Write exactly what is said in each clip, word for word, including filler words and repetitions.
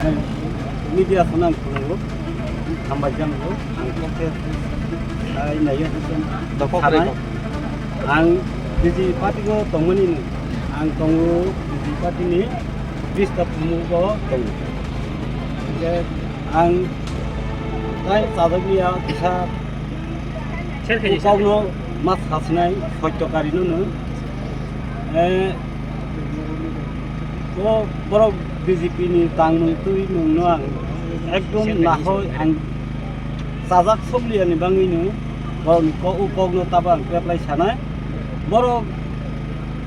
Media sana ang khulungo, hambai jang bo, ang kok khe, ai, naiyo, Dokok sanai. Ang B J P party go tongmani, ang tongo B J P party ni bista phumugo tongo. Hingke ang tai chajak liya kisa Serkhe Kokno ma sasinai soityo kari no no. Eh, o borok B J P ni tangmung twi mung no ang ekdom nahoi ang chajak sobliya ni bangwi no borok ni kok, o kok no tabo ang kep lai sanai. Borok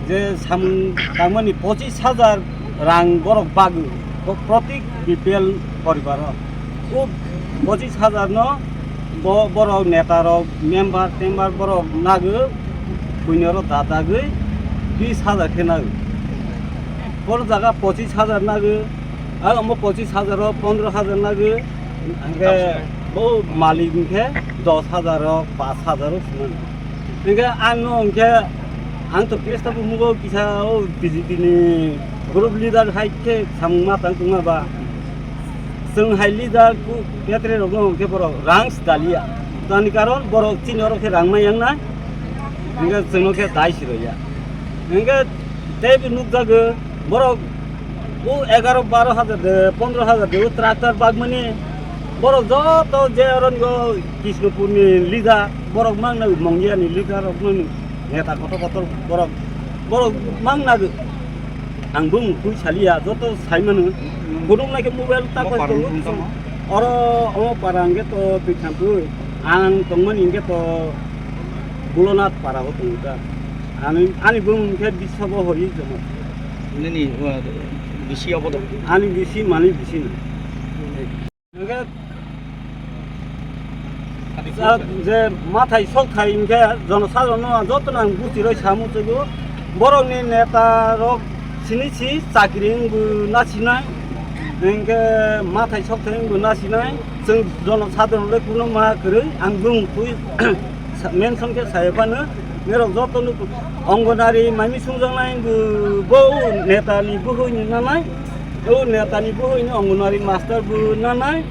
je samung tangmani pochis hajar rang borok bagwi, bo protik B P L poribar o. O pochis hajar no bo-, borok neta rok, member, tember borok nagwi, buino rok dadagwi bis hajar khe nagwi. Boro jaga pochis hajar nagwi, a omo pochis hajar o pondro hajar nagwi, hingke bo malik hingke dos hajar o, pash hajar o swnam. Hingke ang no hingke, ang to kesta bo mugo kisa o B J P ni group leader hai khe samung ma tang tongma ba. Chwng hai leader ku petre rok no hingke borok rang si daliya. Tani karon borok chini oro khe rang ma yang nai. Hingke chwng no khe dai si roya. Hingke tei bo nukjago borok o egaro baro hajar de, pondro hajar de o tractor bagmani. Borok joto je oro ni o Krishnapur ni leader, borok mang nai Mongia ni leader rok mang neta kotor kotor borok, borok mang nai. Ang bung twi saliya, joto sai mano. Bodong nai khe mobile ta Omo ko para tongo. Wngtamo? Oro omo para hingke to twi thamtwi. Ang tongmani hingke to Bulonat para o tongo ta. Ani, ani bung hingke bisabo hori jomo. Nini, uh, bisi obo do? Ani bisi mani bisi no. Hingke, ah, je mathai sok thai hingke jono sadharno joto nang buchiroi samu chugo. Borokni neta rok sini si chakri wngbo nasinai. Hingke mathai sok thai wngbo nasinai. Chwng jono sadharno le kuno ma kwrwi. Ang bung twi mention khe sai phano. Norok joto nuk Anganwadi maimi sungjaknai bo, bo neta ni buhoi ni nanai. O neta ni buhoi ni Anganwadi master bo nanai.